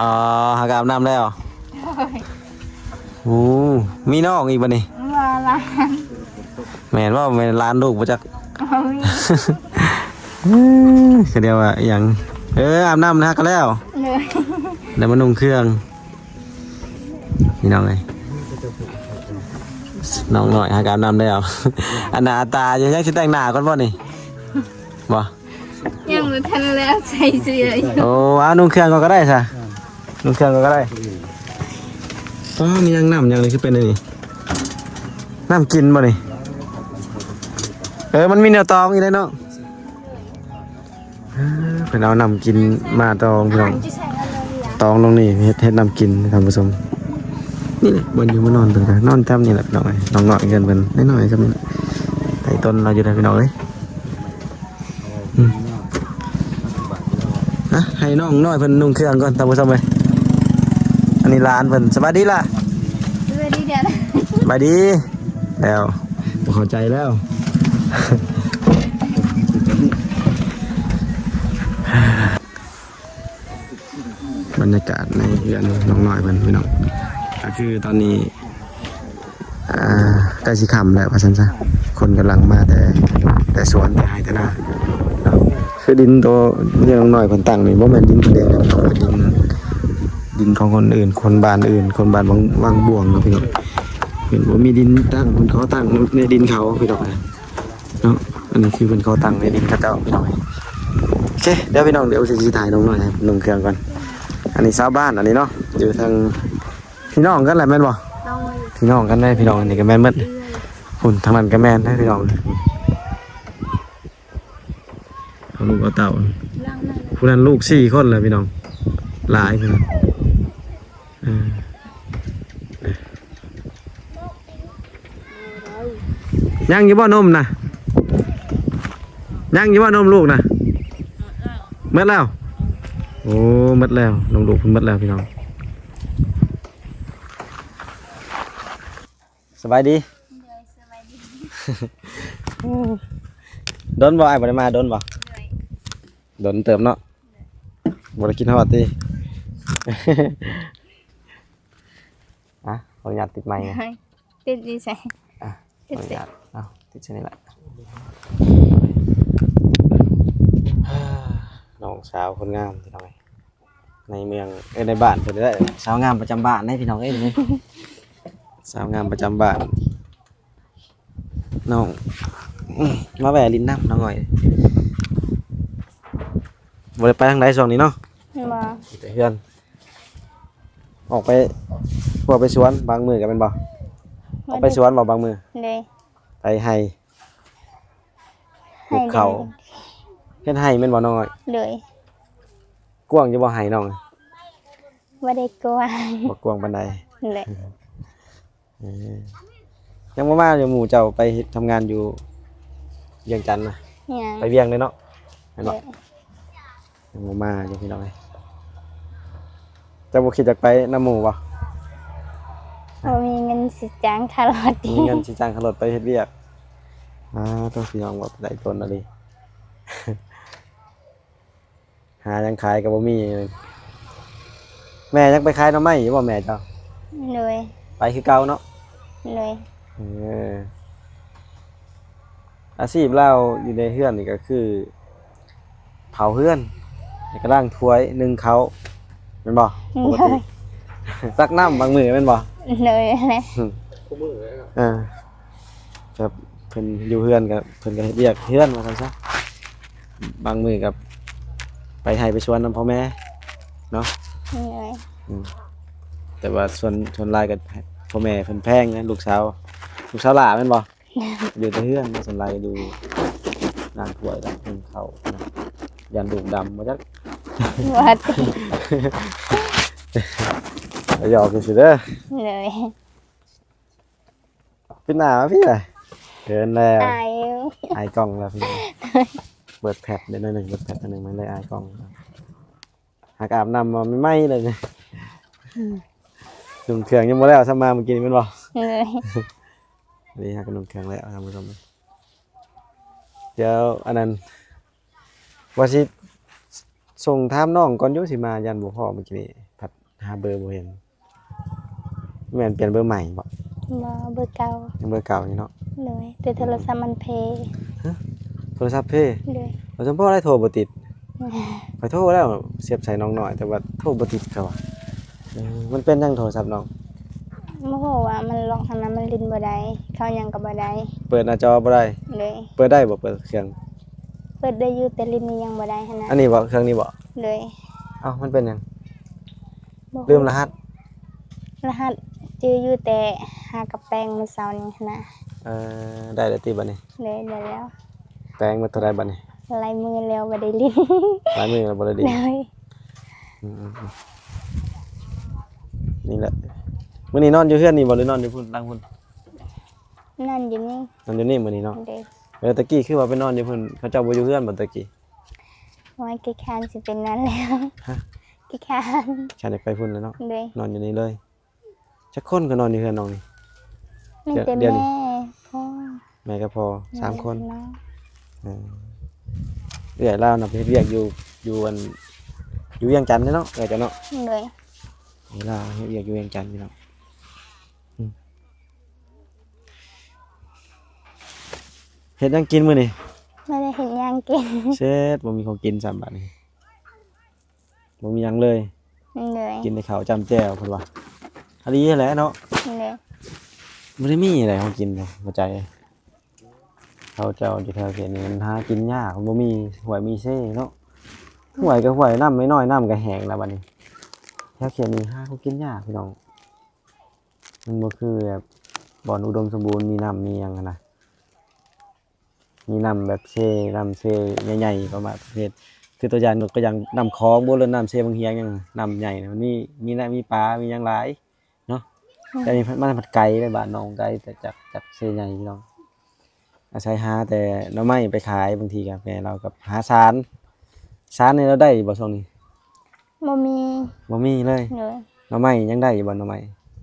ອໍ ຫາກອາບນ້ຳແລ້ວ. ໂອ້ ມີນ້ອງອີກບັດນີ້. ບໍ່ ຫຼານ. ແມ່ນບໍ່? ແມ່ນຫຼານລູກບໍ່ຈັກ. ບໍ່ມີ. ເອີ ກະດຽວວ່າອີ່ຫຍັງ. ເອີ ອາບນ້ຳແລ້ວ ຫາກະແລ້ວ. ໂດຍ. ແລ້ວມານຸ່ງເຄື່ອງ. ພີ່ນ້ອງເອີຍ ນ້ອງນ້ອຍຫາກອາບນ້ຳແລ້ວ. ອັນໜ້າຕາຢູ່ ຍັງຊິແຕ່ງໜ້າກ່ອນບໍ່ນີ້? ບໍ່ ຍັງບໍ່ທັນແລ້ວ ໃສ່ເສື້ອຢູ່. ໂອ້ ເອົານຸ່ງເຄື່ອງກ່ອນກະໄດ້ຊະ ນຸ່ງເຄື່ອງກ່ອນກະໄດ້. ອໍ ມີຫຍັງ ນ້ຳຫຍັງນີ້ຄືເປັນອັນນີ້? ນ້ຳກິນບໍ່ນີ້? ເອີ ມັນມີແນວຕອງຢູ່ເດ້ເນາະ. ເອີ ເພິ່ນເອົານ້ຳກິນມາຕອງພີ່ນ້ອງ ຕອງລົງນີ້ເຮັດ ເຮັດນ້ຳກິນທ່ານຜູ້ຊົມ. ນີ້ແຫຼະບ່ອນຢູ່ມານອນເພິ່ນກະນອນແຖວນີ້ແຫຼະພີ່ນ້ອງເອີຍ. ນ້ອງນ້ອຍເຮືອນເພິ່ນນ້ອຍໆຊ່ຳນີ້ແຫຼະ ໄຕ່ຕົ້ນລາວຢູ່ເດີພີ່ນ້ອງເອີຍ. ອືມ ອ່ະ ໃຫ້ນ້ອງນ້ອຍເພິ່ນນຸ່ງເຄື່ອງກ່ອນທ່ານຜູ້ຊົມເອີຍ. ອັນນີ້ຫຼານເພິ່ນ. ສະບາຍດີລະ. ສະບາຍດີເດີ. ສະບາຍດີ. ແລ້ວ ບໍ່ເຂົ້າໃຈແລ້ວ. ບັນຍາກາດໃນເຮືອນນ້ອງນ້ອຍເພິ່ນພີ່ນ້ອງ ກະຄືຕອນນີ້ ອ່າ ໃກ້ຊິຄ່ຳແລ້ວວ່າຊັ້ນຊະ. ຄົນກຳລັງມາແຕ່ ແຕ່ສວນແຕ່ໄຮ່ແຕ່ນາເນາະ. ຄືດິນໂຕທີ່ນ້ອງນ້ອຍເພິ່ນຕັ້ງນີ້ ບໍ່ແມ່ນດິນເພິ່ນເອງເດ້ ເປັນດິນ ດິນຂອງຄົນອື່ນ ຄົນບ້ານອື່ນ ຄົນບ້ານວັງ ວັງບວງເນາະພີ່ນ້ອງ. ເພິ່ນບໍ່ມີດິນຕັ້ງ ເພິ່ນຂໍຕັ້ງໃນດິນເຂົາພີ່ນ້ອງເນາະ. ອັນນີ້ຄືເພິ່ນຂໍຕັ້ງໃນດິນເຂົາເຈົ້າພີ່ນ້ອງ. ໂອເຄ ດຽວພີ່ນ້ອງ ດຽວຊິຖ່າຍນ້ອງນ້ອຍໃຫ້ນຸ່ງເຄື່ອງກ່ອນ. ອັນນີ້ຊາວບ້ານອັນນີ້ເນາະ ຢູ່ທາງ ພີ່ນ້ອງກັນແຫຼະແມ່ນບໍ່? ໂດຍ. ພີ່ນ້ອງກັນເດ້ພີ່ນ້ອງ ອັນນີ້ກະແມ່ນໝົດ. ພຸ້ນທາງນັ້ນກະແມ່ນເດ້ພີ່ນ້ອງ. ເອົາລູກເອົາເຕົ້າ ຜູ້ນັ້ນລູກສີ່ຄົນແຫຼະພີ່ນ້ອງ ຫຼາຍພີ່ນ້ອງ. ເອີ ຍັງຢູ່ບໍ່ນົມນະ? ຍັງຢູ່ບໍ່ນົມລູກນະ? ໝົດແລ້ວ. ໂອ້ ໝົດແລ້ວ ນົມລູກເພິ່ນໝົດແລ້ວພີ່ນ້ອງ. ສະບາຍດີ. ໂດຍ ສະບາຍດີ. ດົນບໍ່ ອ້າຍບໍ່ໄດ້ມາດົນບໍ່? ໂດຍ. ດົນເຕີບເນາະ. ໂດຍ. ບໍ່ໄດ້ຄິດຮອດຕິ? ອ່ະ ຂໍອະນຸຍາດຕິດໄມນະ. ຕິດຢູ່ໃສ? ອ່ະ ຕິດໃສ? ຂໍອະນຸຍາດ ເອົາ ຕິດໃສ່ນີ້ລະ. ນ້ອງສາວຄົນງາມພີ່ນ້ອງເອີຍ. ໃນເມືອງ ເອີ ໃນບ້ານເພິ່ນໄດ້ສາວງາມປະຈຳບ້ານເດ້ພີ່ນ້ອງເອີຍ. ສາວງາມປະຈຳບ້ານ ນ້ອງ ອືມ ມາແວ່ຫຼິ້ນນຳນ້ອງອ້ອຍ. ບໍ່ໄດ້ໄປທາງໃດຊ່ວງນີ້ເນາະ? ບໍ່. ຢູ່ແຕ່ເຮືອນ. ອອກໄປ ພວກໄປສວນບາງມື້ກະແມ່ນບໍ່? ອອກໄປສວນບໍ່ບາງມື້? ໂດຍ. ໄປໄຮ່ ປູກເຂົ້າ. ເຮັດໄຮ່ແມ່ນບໍ່ນ້ອງອ້ອຍ? ໂດຍ. ກວ້າງຢູ່ບໍ່ໄຮ່ນ້ອງ? ບໍ່ໄດ້ກວ້າງ. ບໍ່ກວ້າງປານໃດ. ໂດຍ. ເອີ ຍັງບໍ່ມາຢູ່ ໝູ່ເຈົ້າໄປເຮັດ ທຳງານຢູ່ວຽງຈັນນະ? ຍັງ. ໄປວຽງເດ້ເນາະ ແມ່ນບໍ່? ໂດຍ. ຍັງບໍ່ມາຢູ່ພີ່ນ້ອງເອີຍ. ເຈົ້າບໍ່ຄິດຢາກໄປນຳໝູ່ບໍ່? ບໍ່ມີເງິນຊິຈ້າງຄ່າລົດ. ມີເງິນຊິຈ້າງຄ່າລົດໄປເຮັດວຽກ. ອ່າ ໂທ້ ພີ່ນ້ອງ ເວົ້າໄດ້ຕົ້ນອີ່ຫຼີ. ຫາຫຍັງຂາຍກະບໍ່ມີ. ແມ່ຍັງໄປຂາຍໜໍ່ໄມ້ຢູ່ບໍ່ແມ່ເຈົ້າ? ໂດຍ. ໄປຄືເກົ່າເນາະ? ໂດຍ. ເອີ ອາຊີບລາວຢູ່ໃນເຮືອນນີ້ກະຄືເຜົາເຮືອນ ແລ້ວກະລ້າງຖ້ວຍ ໜຶ້ງເຂົ້າ ແມ່ນບໍ່? ໂດຍ. ຕັກນ້ຳບາງມື້ແມ່ນບໍ່? ໂດຍ. ອ່າ ແບບເພິ່ນຢູ່ເຮືອນກະ ເພິ່ນກະເຮັດວຽກເຮືອນວ່າຊັ້ນຊະ. ບາງມື້ກະໄປໄຮ່ໄປສວນນຳພໍ່ແມ່ເນາະ. ໂດຍ. ອືມ ແຕ່ວ່າສ່ວນ ສ່ວນຫຼາຍກະພໍ່ແມ່ເພິ່ນແພງນະ ລູກສາວ ລູກສາວຫຼ້າແມ່ນບໍ່? ຢູ່ແຕ່ເຮືອນ ສ່ວນຫຼາຍກະຢູ່ລ້າງຖ້ວຍ ລ້າງເຂົ້ານະ. ຢ້ານລູກດຳບໍ່ຈັກ. ບໍ່. ຢອກຊື່ໆເດີ. ໂດຍ. ປິດໜ້າມາພີ້ລະ. ເຂີນແລ້ວ. ອາຍ ອາຍກ້ອງແລ້ວພີ່ນ້ອງ. ເປີດແພັດໄດ້ໜ້ອຍໜຶ່ງ ເປີດແພັດໜ້ອຍໜຶ່ງ ມັນເລີຍອາຍກ້ອງ. ຫາກອາບນ້ຳມາໃໝ່ໆເລີຍ. ອືມ ນຸ່ງເຄື່ອງຍັງບໍ່ແລ້ວ ຊ້ຳມາມື້ກີ້ນີ້ແມ່ນບໍ່? ເອີ ນີ້ຫາກະນຸ່ງເຄື່ອງແລ້ວທ່ານຜູ້ຊົມ. ດຽວອັນນັ້ນ ວ່າຊິ ສົ່ງຖາມນ້ອງກ່ອນຢູ່ ຊິມາ ຢ້ານບໍ່ພໍ້ມື້ກີ້ນີ້ ພັດຫາເບີບໍ່ເຫັນ. ແມ່ນປ່ຽນເບີໃໝ່ບໍ່? ບໍ່ ເບີເກົ່າ. ຍັງເບີເກົ່າຢູ່ເນາະ. ໂດຍ ແຕ່ໂທລະສັບມັນເພ. ຮະ? ໂທລະສັບເພ? ໂດຍ. ເອົາ ສົມພໍໄດ້ໂທບໍ່ຕິດ. ຂ້ອຍໂທແລ້ວ ສຽບໃສ່ນ້ອງນ້ອຍ ແຕ່ວ່າໂທບໍ່ຕິດເຂົາວ່າ. ເອີ ມັນເປັນຫຍັງໂທລະສັບນ້ອງ? ບໍ່ຮູ້ວ່າມັນລັອກຫັ້ນນະ ມັນຫຼິ້ນບໍ່ໄດ້ ເຂົ້າຫຍັງກໍບໍ່ໄດ້ ເປີດໜ້າຈໍບໍ່ໄດ້. ໂດຍ. ເປີດໄດ້ບໍ່? ເປີດເຄື່ອງ ເປີດໄດ້ຢູ່ ແຕ່ຫຼິ້ນນີ້ຍັງບໍ່ໄດ້ຫັ້ນນະ. ອັນນີ້ບໍ່? ເຄື່ອງນີ້ບໍ່? ໂດຍ. ເອົ້າ ມັນເປັນຫຍັງ? ບໍ່ຮູ້ ລືມລະຫັດ. ລະຫັດຈື່ຢູ່ ແຕ່ຫາກັບແປງມື້ເຊົ້ານີ້ຫັ້ນນະ. ເອີ ໄດ້ແລ້ວຕິບັດນີ້? ໂດຍ ໄດ້ແລ້ວ. ແປງໝົດເທົ່າໃດບັດນີ້? ຫຼາຍມື້ແລ້ວບໍ່ໄດ້ຫຼິ້ນ. ຫຼາຍມື້ແລ້ວບໍ່ໄດ້ຫຼິ້ນ. ໂດຍ. ອືມໆໆ ນີ້ແຫຼະ. ມື້ນີ້ນອນຢູ່ເຮືອນນີ້ບໍ່ ຫຼືນອນຢູ່ພຸ້ນ ຫຼັງພຸ້ນ? ນອນຢູ່ນີ້. ນອນຢູ່ນີ້ມື້ນີ້ເນາະ. ໂດຍ. ເອີ ຕະກີ້ຄືວ່າໄປນອນຢູ່ພຸ້ນ ເຂົາເຈົ້າບໍ່ຢູ່ເຮືອນບໍ່ຕະກີ້? ໂອ້ຍ ຂີ້ຄ້ານຊິໄປນອນແລ້ວ. ຮະ? ຂີ້ຄ້ານ. ຂ້ານຢາກໄປພຸ້ນແລ້ວເນາະ. ໂດຍ. ນອນຢູ່ນີ້ເລີຍ. ຈັກຄົນກໍນອນຢູ່ເຮືອນນ້ອງນີ້? ມີແຕ່ ດຽວນີ້ ແມ່ ພໍ່ ແມ່ກັບພໍ່ ແມ່ ສາມຄົນ. ແມ່ກັບນ້ອງ. ເອີ ເອື້ອຍລາວນະໄປເຮັດວຽກຢູ່ ຢູ່ອັນ ຢູ່ວຽງຈັນເດ້ເນາະ ເອື້ອຍເຈົ້າເນາະ. ໂດຍ. ເວລາເຮັດວຽກຢູ່ວຽງຈັນພີ່ນ້ອງ. ອືມ ເຮັດຫຍັງກິນມື້ນີ້? ບໍ່ໄດ້ເຮັດຫຍັງກິນ. ເຊັດ ບໍ່ມີຂອງກິນຊ້ຳບາດນີ້. ບໍ່ມີຫຍັງເລີຍ. ໂດຍ. ກິນແຕ່ເຂົ້າຈ້ຳແຈ່ວເພິ່ນວ່າ. ອັນນີ້ແຫຼະເນາະ. ໂດຍ. ບໍ່ໄດ້ມີໃດຂອງກິນເດ້ ບໍ່ໃຈ. ເຂົາເຈົ້າຢູ່ແຖວເຂດນີ້ມັນຫາກິນຍາກ ມັນບໍ່ມີຫ້ວຍມີເຊເນາະ. ຫ້ວຍກໍຫ້ວຍ ນ້ຳນ້ອຍໆ ນ້ຳກໍແຫ້ງແລ້ວບັດນີ້. ແຖວເຂດນີ້ຫາຂອງກິນຍາກພີ່ນ້ອງ. ມັນບໍ່ຄືແບບບ່ອນອຸດົມສົມບູນ ມີນ້ຳມີຫຍັງຫັ້ນນະ. ມີນ້ຳແບບເຊ ນ້ຳເຊໃຫຍ່ໆ ປະມານປະເພດ ຄືຕົວຢ່າງ ຍົກຕົວຢ່າງນ້ຳຂອງບໍ ຫຼືນ້ຳເຊບັງຫຽງຫຍັງ ນ້ຳໃຫຍ່ນະ ມັນມີ ມີນະ ມີປາ ມີຫຍັງຫຼາຍເນາະ. ອືມ. ແຕ່ນີ້ມັນພັດໄກເດ້ ບ້ານນ້ອງໄກ ແຕ່ຈາກ ຈາກເຊໃຫຍ່ພີ່ນ້ອງ. ອາໄສຫາແຕ່ໜໍ່ໄມ້ໄປຂາຍ ບາງທີກໍແມ່ລາວກໍຫາສານ. ສານນີ້ລາວໄດ້ຢູ່ບໍ່ຊ່ວງນີ້? ບໍ່ມີ. ບໍ່ມີເລີຍ? ໂດຍ. ໜໍ່ໄມ້ຍັງໄດ້ຢູ່ບໍ່ ໜໍ່ໄມ້?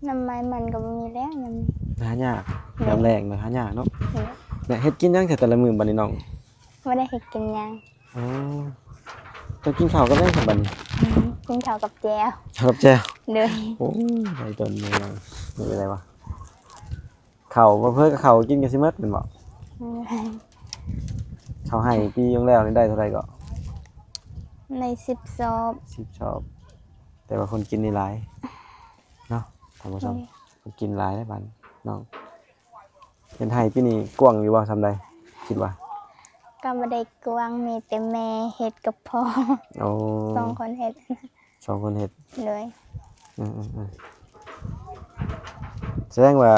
ໜໍ່ໄມ້ມັນກໍບໍ່ມີແລ້ວຍາມນີ້. ຫາຍາກ. ໂດຍ. ຍາມແລ້ງນະຫາຍາກເນາະ. ໂດຍ. ແລະ ເຮັດກິນຫຍັງແຕ່ລະມື້ບັດນີ້ນ້ອງ? ບໍ່ໄດ້ເຮັດກິນຫຍັງ. ອໍ ເຈົ້າກິນເຂົ້າກັບຫຍັງຊະບັດນີ້? ອືມ ກິນເຂົ້າກັບແຈ່ວ. ເຂົ້າກັບແຈ່ວ? ໂດຍ. ໂອ້ຍ ໄດ້ຕົນເນາະ. ເປັນໄດວະ? ເຂົ້າ ເຜີເຂົາກິນກໍຊິໝົດແມ່ນບໍ່? ອືມ. ເຂົ້າໄຮ່ປີໜຶ່ງແລ້ວນີ້ໄດ້ເທົ່າໃດເກາະ? ໄດ້ສິບຊອບ. ສິບຊອບ. ແຕ່ວ່າຄົນກິນນີ້ຫຼາຍເນາະ ທ່ານຜູ້ຊົມ. ອືມ. ຄົນກິນຫຼາຍເດ້ບ້ານນ້ອງ. ເຮັດໄຮ່ປີນີ້ກວ້າງຢູ່ບໍ່ ສ່ຳໃດ ຄິດວ່າ? ກໍບໍ່ໄດ້ກວ້າງ ມີແຕ່ແມ່ເຮັດກັບພໍ່. ໂອ້ ສອງຄົນເຮັດ. ສອງຄົນເຮັດ. ໂດຍ. ອືມໆໆ ສະແດງວ່າ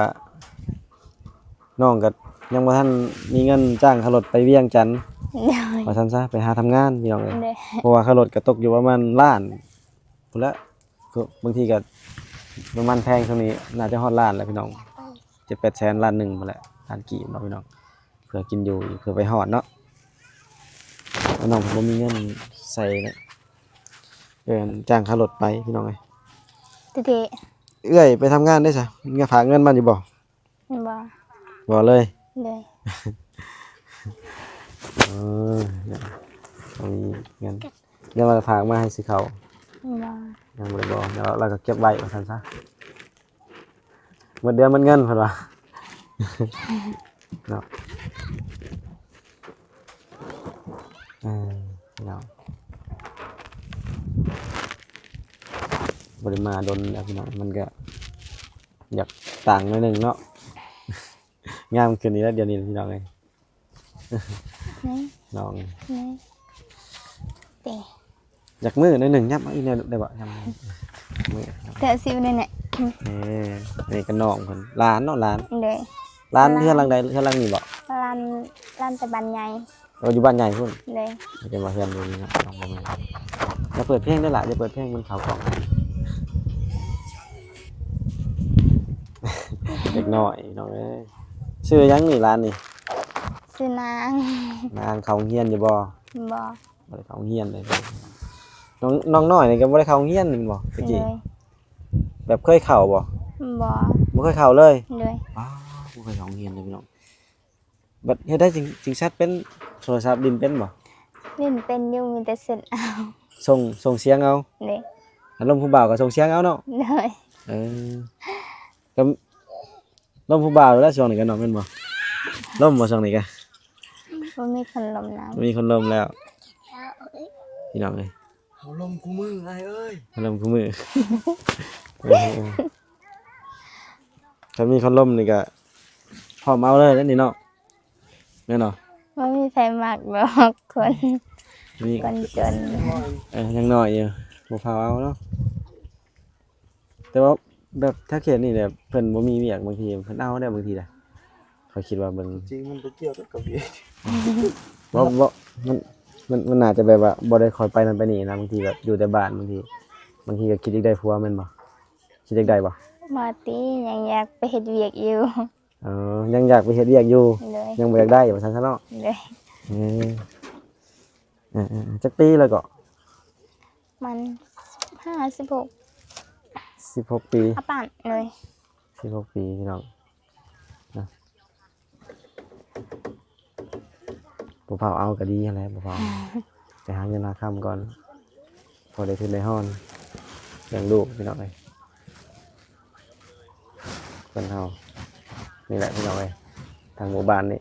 ນ້ອງກໍຍັງບໍ່ທັນມີເງິນຈ້າງຄ່າລົດໄປວຽງຈັນ. ໂດຍ. ວ່າຊັ້ນຊະ ໄປຫາທຳງານພີ່ນ້ອງເອີຍ. ໂດຍ. ເພາະວ່າຄ່າລົດກໍຕົກຢູ່ປະມານລ້ານພຸ້ນລະ. ຄືບາງທີກໍນ້ຳມັນແພງຊ່ວງນີ້ ໜ້າຈະຮອດລ້ານແລ້ວພີ່ນ້ອງ. ເຈັດແປດແສນ ລ້ານໜຶ່ງພຸ້ນແຫຼະ ລ້ານກີບເນາະພີ່ນ້ອງ. ເພື່ອກິນຢູ່ ເພື່ອໄປຮອດເນາະ. ແລ້ວນ້ອງເພິ່ນບໍ່ມີເງິນໃສ່ເນາະ. ເອີ ຈ້າງຄ່າລົດໄປພີ່ນ້ອງເອີຍ. ເອື້ອຍໄປທຳງານໄດ້ຊະ ເງິນ ຝາກເງິນມາຢູ່ບໍ່? ບໍ່. ບໍ່ເລີຍ? ໂດຍ. ເອີ ບໍ່ມີເງິນ. ຍັງວ່າຝາກມາໃຫ້ຊື້ເຂົ້າ? ບໍ່. ຍັງບໍ່ໄດ້ບອກ. ແລ້ວລາວກໍເກັບໄວ້ວ່າຊັ້ນຊະ. ໝົດເດືອນໝົດເງິນເພິ່ນວ່າເນາະ. ເອີ ພີ່ນ້ອງ ບໍ່ໄດ້ມາດົນແລ້ວພີ່ນ້ອງ ມັນກະຢາກຕ່າງໜ້ອຍໜຶ່ງເນາະ. ງາມຂຶ້ນອີກແລ້ວດຽວນີ້ພີ່ນ້ອງເອີຍ. ນີ້ ນ້ອງ ນີ້ ເຕະ ຢາກມືໜ້ອຍໜຶ່ງ ຫຍັບມາອີກແນ່ໄດ້ບໍ່? ຫຍັບມາ ມື ແຕະຊິວແນ່ໆ. ເອີ ອັນນີ້ກໍນ້ອງເພິ່ນ ຫຼານເນາະ ຫຼານ. ໂດຍ. ຫຼານເຮືອນຫຼັງໃດ? ເຮືອນຫຼັງນີ້ບໍ່? ຫຼານ ຫຼານແຕ່ບ້ານໃຫຍ່. ໂອ້ ຢູ່ບ້ານໃຫຍ່ພຸ້ນ. ໂດຍ. ເປັນວ່າເຮືອນຢູ່ນີ້ເນາະ ນ້ອງບໍ່ແມ່ນ. ຢ່າເປີດເພງເດີຫຼ້າ ຢ່າເປີດເພງ ມັນເຂົ້າກ້ອງ. ເດັກນ້ອຍນ້ອງເອີຍ. ຊື່ຫຍັງນີ້ ຫຼານນີ້? ຊື່ນາງ. ນາງເຂົ້າໂຮງຮຽນຢູ່ບໍ່? ບໍ່. ບໍ່ໄດ້ເຂົ້າໂຮງຮຽນເລີຍ. ນ້ອງ ນ້ອງນ້ອຍນີ້ກໍບໍ່ໄດ້ເຂົ້າໂຮງຮຽນແມ່ນບໍ່ ແຕ່ກີ້? ໂດຍ. ແບບເຄີຍເຂົ້າບໍ່? ບໍ່. ບໍ່ເຄີຍເຂົ້າເລີຍ? ໂດຍ. ວ້າວ ບໍ່ເຄີຍເຂົ້າໂຮງຮຽນເລີຍພີ່ນ້ອງ. ບັດເຮັດໃດຈຶ່ງ ຈຶ່ງຊັດເປັນ ໂທລະສັບຫຼິ້ນເປັນບໍ່? ຫຼິ້ນເປັນຢູ່ ມີແຕ່ເຊັດເອົາ. ສົ່ງ ສົ່ງສຽງເອົາ. ໂດຍ. ຄັນລົມຜູ້ບ່າວກໍສົ່ງສຽງເອົາເນາະ. ໂດຍ. ເອີ ກໍລົມຜູ້ບ່າວແລ້ວຊ່ວງນີ້ກໍເນາະ ແມ່ນບໍ່? ລົມບໍ່ຊ່ວງນີ້ກະ? ບໍ່ມີຄົນລົມນຳ. ບໍ່ມີຄົນລົມແລ້ວ ພີ່ນ້ອງເອີຍ. ເຮົາລົມຄູ່ມື້ອ້າຍເອີຍ ເຮົາລົມຄູ່ມື້. ໂອ້ໂຫ ຖ້າມີຄົນລົມນີ້ກະພ້ອມເອົາເລີຍເດ້ນີ້ເນາະ ແມ່ນບໍ່? ບໍ່ມີໃຜມັກດອກຄົນ ມີຄົນຈົນ. ເອີ ຍັງນ້ອຍຢູ່ ບໍ່ພາວເອົາເນາະ. ແຕ່ວ່າແບບແຖວເຂດນີ້ແຫຼະ ເພິ່ນບໍ່ມີວຽກ ບາງທີເພິ່ນເອົາໄດ້ບາງທີນະ ຂ້ອຍຄິດວ່າເບິ່ງ. ຈິງມັນບໍ່ກ່ຽວດອກກັບວຽກ ບໍ່ ບໍ່ ມັນ ມັນ ມັນໜ້າຈະແບບວ່າບໍ່ໄດ້ຄ່ອຍໄປນັ້ນໄປນີ້ນະ ບາງທີແບບຢູ່ແຕ່ບ້ານ ບາງທີ ບາງທີກໍຄິດຢາກໄດ້ຜົວແມ່ນບໍ່? ຄິດຢາກໄດ້ບໍ່? ບໍ່ຕິ ຍັງຢາກໄປເຮັດວຽກຢູ່. ອໍ ຍັງຢາກໄປເຮັດວຽກຢູ່. ໂດຍ. ຍັງບໍ່ຢາກໄດ້ວ່າຊັ້ນຊະເນາະ. ໂດຍ. ເອີ ເອີໆ ຈັກປີແລ້ວເກາະ? ມັນ ສິບຫ້າ ສິບຫົກ ສິບຫົກປີ ອາປານເລີຍ ສິບຫົກປີ ພີ່ນ້ອງນະ. ບໍ່ພາວເອົາກໍດີຫັ້ນແຫຼະ ບໍ່ພາວ ໄປຫາເງິນຫາຄຳກ່ອນ ພໍໄດ້ທຶນໄດ້ຮອນ ລ້ຽງລູກ ພີ່ນ້ອງເອີຍ. ຄົນເຮົານີ້ແຫຼະ ພີ່ນ້ອງເອີຍ ທາງໝູ່ບ້ານນີ້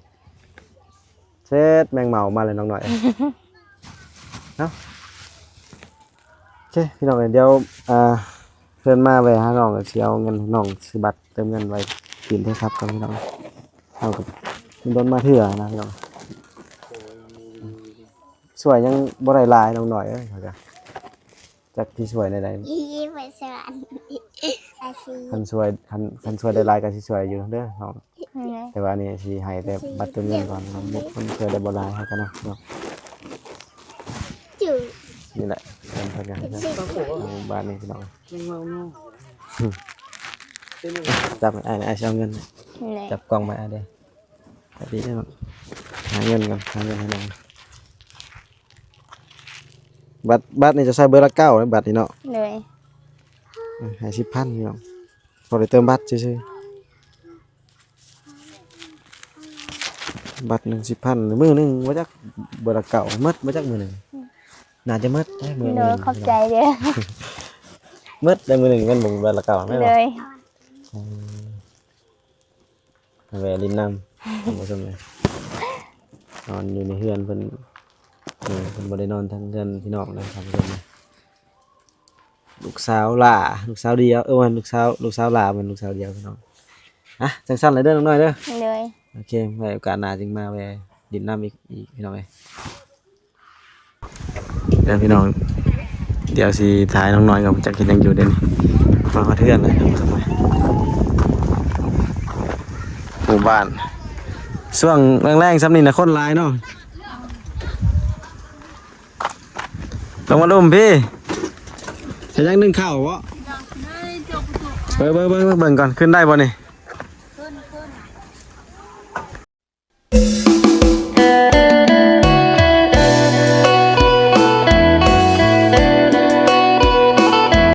ເຊັດ ແມງເໝົາມາແລ້ວນ້ອງນ້ອຍເນາະ. ໂອເຄ ພີ່ນ້ອງເອີຍ ດຽວ ອ່າ ເພິ່ນມາແວ່ຫານ້ອງ ກໍຊິເອົາເງິນໃຫ້ນ້ອງຊື້ບັດເຕີມເງິນໄວ້ກິນໂທລະສັບກ່ອນ ພີ່ນ້ອງ. ເຮົາກໍດົນມາເທື່ອນະ ພີ່ນ້ອງ. ຊ່ວຍຍັງບໍ່ໄດ້ຫຼາຍນ້ອງນ້ອຍເອີຍ ຂ້ອຍກະຈັກຊິຊ່ວຍແນວໃດ. ຄັນຊ່ວຍ ຄັນ ຄັນຊ່ວຍໄດ້ຫຼາຍກໍຊິຊ່ວຍຢູ່ເດີນ້ອງ. ແຕ່ວ່າອັນນີ້ຊິໃຫ້ແຕ່ບັດເຕີມເງິນກ່ອນ ມັນ ມັນເພື່ອໄດ້ບໍ່ຫຼາຍ ໃຫ້ກັນເນາະ ເນາະ. ນີ້ແຫຼະ ເພິ່ນ ເພິ່ນກໍໃຫ້ເງິນທາງບ້ານນີ້ ພີ່ນ້ອງ. ຈັບໃຫ້ອ້າຍ ອ້າຍຊິເອົາເງິນ ແຫຼະ ຈັບກ້ອງມາອ້າຍເດີ. ແບບນີ້ເນາະ ຫາເງິນກ່ອນ ຫາເງິນໃຫ້ນ້ອງ. ບັດ ບັດນີ້ຈະໃຊ້ເບີລະເກົ້າ ບັດນີ້ເນາະ. ໂດຍ. ເອີ ໃຫ້ສິບພັນ ພີ່ນ້ອງ ພໍໄດ້ເຕີມບັດຊື່ໆ. ບັດໜຶ່ງສິບພັນ ມື້ໜຶ່ງບໍ່ຈັກ ເບີລະເກົ້າ ໝົດບໍ່ຈັກມື້ໜຶ່ງ. ອືມ ໜ້າຈະໝົດເດ້ມື້ໜຶ່ງ. ໂດຍ ຂອບໃຈເດີ. ໝົດໄດ້ມື້ໜຶ່ງແມ່ນບໍ່ ເບີລະເກົ້າແມ່ນບໍ່? ໂດຍ. ອືມ ແວ່ຫຼິ້ນນຳທ່ານຜູ້ຊົມເອີຍ. ນອນຢູ່ໃນເຮືອນເພິ່ນ ເອີ ເພິ່ນບໍ່ໄດ້ນອນທາງເຮືອນພີ່ນ້ອງນະທ່ານຜູ້ຊົມເອີຍ. ລູກສາວຫຼ້າ ລູກສາວດຽວ ເອີ ບໍ່ແມ່ນ ລູກສາວ ລູກສາວຫຼ້າ ແມ່ນລູກສາວດຽວພີ່ນ້ອງ. ອ່ະ ຈັ່ງຊັ້ນລະເດີນ້ອງນ້ອຍເດີ. ໂດຍ. ໂອເຄ ໄວ້ໂອກາດໜ້າຈຶ່ງມາແວ່ຫຼິ້ນນຳອີກ ອີກ ພີ່ນ້ອງເອີຍ. ເດີພີ່ນ້ອງ ດຽວຊິຖ່າຍນ້ອງນ້ອຍກ່ອນ ຈັກເຮັດຫຍັງຢູ່ເດນີ້. ມາຮອດເຮືອນແລ້ວ ໝູ່ບ້ານ ຊ່ວງແລງໆ ຊ່ຳນີ້ນະ ຄົນຫຼາຍເນາະ. ລົງມາລຸ່ມພີ້ ເຮັດຫຍັງ ໜຶ້ງເຂົ້າບໍ? ເບິ່ງ ເບິ່ງ ເບິ່ງ ເບິ່ງກ່ອນ ຂຶ້ນໄດ້ບໍ່ນີ້?